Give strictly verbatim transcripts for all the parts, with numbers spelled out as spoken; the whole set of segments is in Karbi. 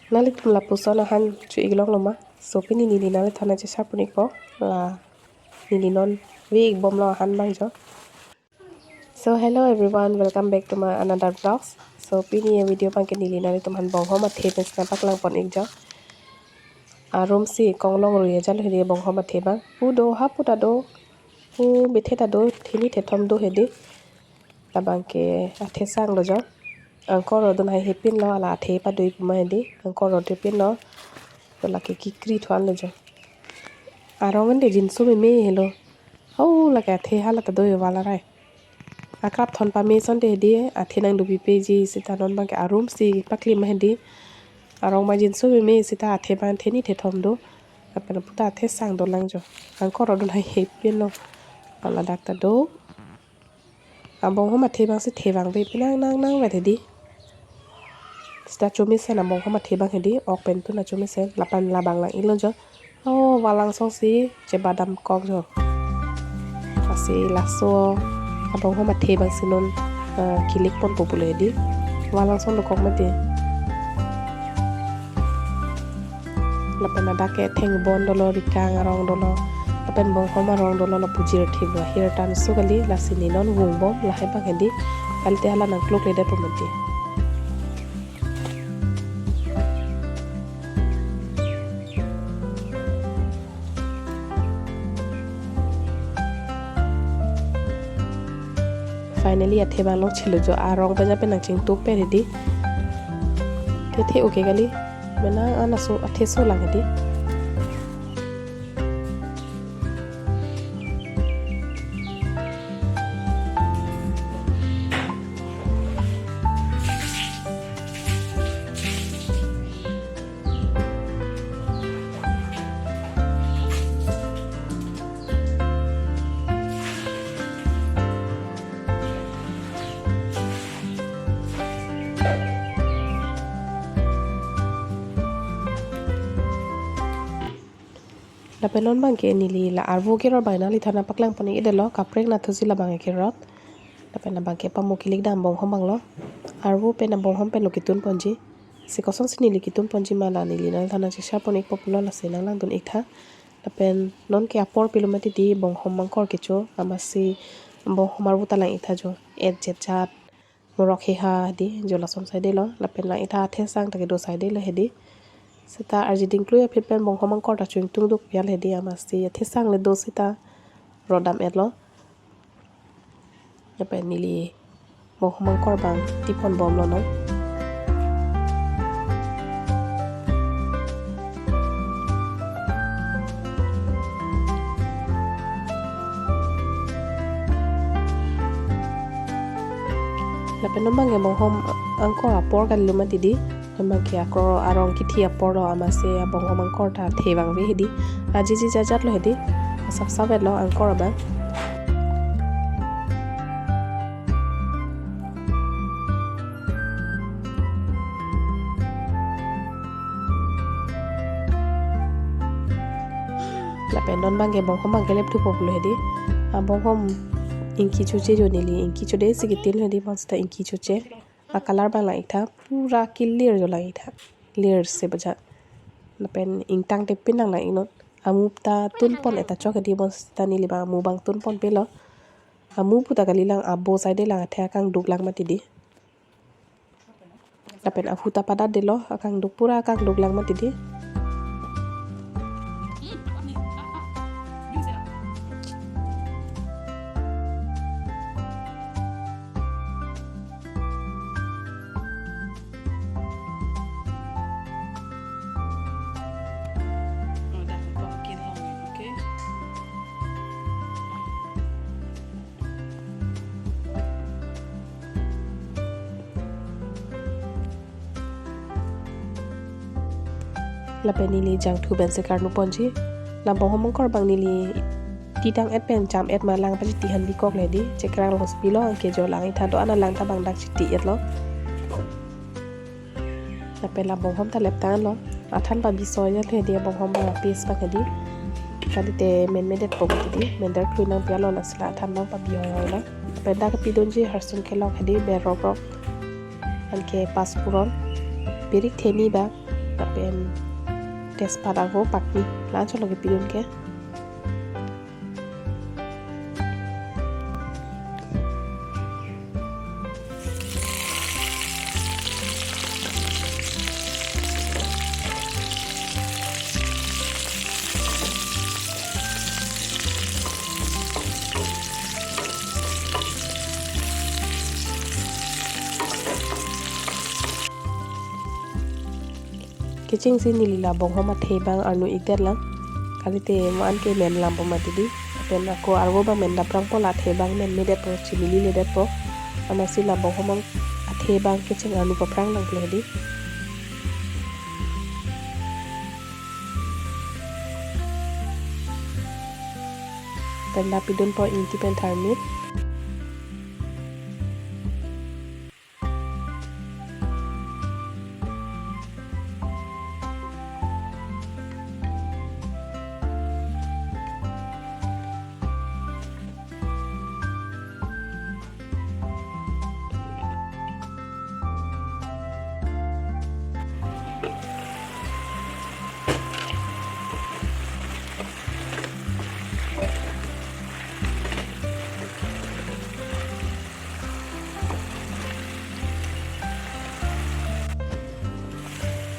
Nanglitum lapuson ahan chu-ik longlo ma? So pini neli nangliphan nangchesar pon-ikpo, la neli non ve-ik bomlo ahan abang jo. So hello everyone, welcome back to my another vlogs. So pini avideo abangke neli nanglitum aphan bonghom athe pensi nangpaklang pon-ik jo. Arum si konglong rui ajat lo hedi bonghom athe abang. Pu do, hapu ta do, pu bethe ta do, theni thethom do hedi. Labangke athe sang lo jo. Angkor ro dun haihepinlo, hala athe padoi puma hedi. Angkor ro depinlo. To lake kikri thuan lo jo. Arong ande jinso meme helo. Ho lake athe hala ta doi wala rai. Akrap thon pame sonte hedi, athe nangdopipeji seta non abangke arum si paklim hedi. Arong ma jinso meme seta athe abang theni thethom do. Lapen puta athe sang dolang jo. Angkor ro dun haihepinlo. Hala dak ta do. Abonghom athe abang si thevang ve pinang nang nang vet hedi. Seta chomesen abonghom athe abang hedi, ok pen tun achomesen, lapen labang lang-iklo jo. Oh, walangsong si chebadam kok jo. Lasi laso abonghom athe abang si non, eh, kilik ponpo pulo hedi. Walangsong dokok mati. Lapen ladak ke thengbon dolo, rikang arong dolo. Lapen bonghom arong dolo, lapu jirthe bo ahir tan su kali, lasi neli non vung bom lahai abang hedi. Kalite hala nangklokledetpo mati. Finally athe abang longchelo jo, arong abang ja pen nangchingtup per hedi. Thethe okay kali, mena anaso athe so lang hedi. Lapen non abangke neli la arvo kerot abang nangliphan nangpaklang pon-ikdetlo, kaprek nathusi labang kerot. Lapen abangke pamo kilik dam bonghom abang lo. Arvo pen abonghom pen lo kitun ponji. Si kosonsi neli kitun ponji ma la neli nangliphan nangchesar pon-ikpo pulo, lasi nanglangdun-iktha. Lapen nonke apor pilo mati di bonghom angkor kecho, amatsi bonghom arvo ta lang-iktha jo. Et jetjat, morok heha hedi, jo lason saidelo, lapen lang-iktha athe sang ta kedo saidelo hedi. Seta arje dingklui aphi pen bonghom angkor ta cho-ingtung duk pial hedi, amatsi athe sang le do seta rodam-etlo. Lapen neli bonghom angkor abang tipon bomlo non. Lapen non abangke bonghom angkor apor kalilo mati di. Abangke akro arong kithi apor lo, amatsi abonghom angkor ta thevang ve hedi. Ajiji jatjat lo hedi. Asap sap-etlo angkor abang. Lapen non abangke bonghom abangke lep thupo pulo hedi. Abonghom ingki choche jo, neli ingki chodesi kitin hedi, bonseta ingki choche. Acolor abang lang-iktha, pura kilir jo lang-iktha. Lir se baja. Lapen ingtang te pinang lang-iknon. Amu ta tunpon-et ta chok hedi, bonseta neli abang amu abang tunponpelo. Amu pu ta kalilang, abo saidelang, athe akangduk lang mati di. Lapen aphu ta padadetlo, akangduk, pura akangduk lang mati di. Oh, dapat pumpkin longin, okay? Lapen neli jangthu pensi karnu ponji. La bonghom angkor abang neli titang-et pen cham-et ma lang pachiti han bikok le di. Chekrang long sipilo, anke jo lang-iktha do-an alang ta abang dak chiti-etlo. Lapen la bonghom ta leptanglo. Athan pabi soi ya le di bonghom abang apis abang di. Kalite menmedet po di. Mender klui nangpialo, lasi la athan abang pabi hoi hoi lo. Lapen dak pidunji harsum kelok hedi, berok rok. Anke pasphuron. Birik theni abang. lapen tejpat arvo pakni, la-anchot lo kepidun ke. Kechengsi neli la bonghom athe abang arnu-ikdetlang. Kalite mo-an ke men lampo mati di. Lapen ako arvo abang men daprangpo, la athe abang men medetpo, chimili ledetpo. Amatsi la bonghom athe abang kecheng arnu paphrang nangkle di. Pen la pidunpo ingti pen tharmit.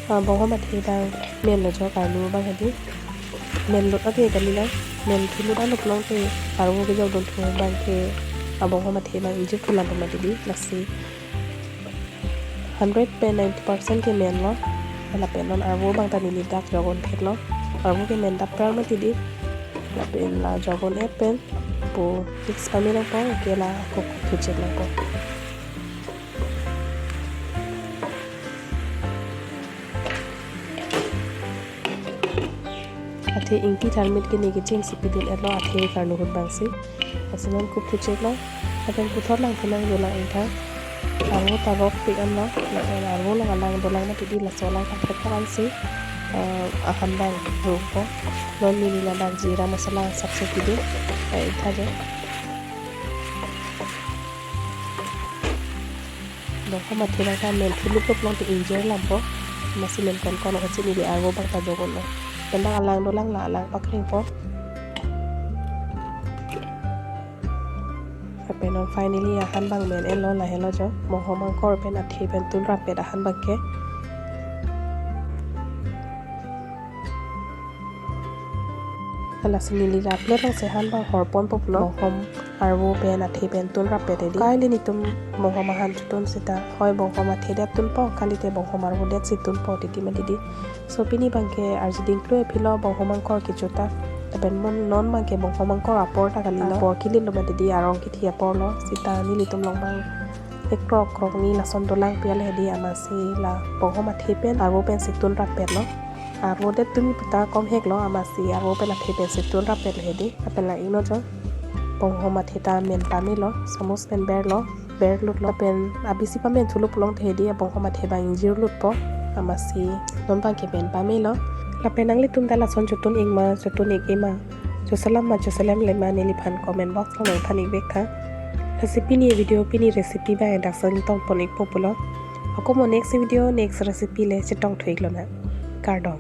Ah, bonghom athe abang menlo jo, arnu abang hedi. Menlut athe kalilang, men thulut along pulote arvo kejok dun thu abang ke, ah, bonghom athe abang ingjir thulang pamati di, lasi hundred pen ninety percent ke menlo. Lapen non arvo abang ta neli dak jokon phetlo. Arvo ke men daprang mati di. Lapen la jokon-et pen pu mix pame nangpo, ke la ako thuchek nangpo. Athe ingti tharmit ke ne kechengsi pidun-etlo athe karnu ahut abangsi. Lasi non ako thucheklo. Lapen puthot lang thu nang dolang ingthang. Arvo ta rokpik anlo. Lapen arvo along alang dolang mati di, laso alang ta thek ansi, eh, ahan abang rokpo. Non neli ladak jeera masala asapso pidun. Eh, ingthang jo. Bonghom athe abang ta men thulut pulote ingjir lampo. Amatsi men konkon ahutsi neli arvo abang ta jokon lo. Pen dak alang dolang, la alang paklengpo. Lapen non finally ahan abang men-etlo, lahelo jo. Bonghom angkor pen athe pen tunrappet ahan abang ke. Lasi neli la plate alongsi ahan abang horponpo pulo. Bonghom arvo pen athe pen tunrappet hedi. Kaili netum bonghom ahan chotun seta, hoi bonghom athedet tunpo, kalite bonghom arvodet si tunpo titi mati di. So pini abang ke arjuding klue philo bonghom angkor kecho ta. Lapen mo non abang ke bonghom angkor apor ta kalilo. Apor kilinlo mati di, arong kithi aporlo. Seta nelitum along abang ekrok krok ni lason dolang pi ale hedi, amatsi la bonghom athe pen arvo pensi tunrappetlo. Arvodet tumi puta komheklo, amatsi arvo pen athe pensi tunrappetlo hedi. Lapen la-iknon jo, bonghom athe ta men pamelo, samus pen berlo, berlutlo. Lapen abisi pamen thulo pulote hedi, bonghom athe abang ingjirlutpo. Amatsi non abang ke men pamelo. Lapen nanglitum ta lason chotun-ikma, chotun-ik-ema, choselam ma choselem lema, neliphan comment box along nangthan-ik vektha. Lasi pini video, pini recipe abang dak si ingtong pon-ikpo pulo. Ako mo next video, next recipe le chetong thu-iklonang. Kardom.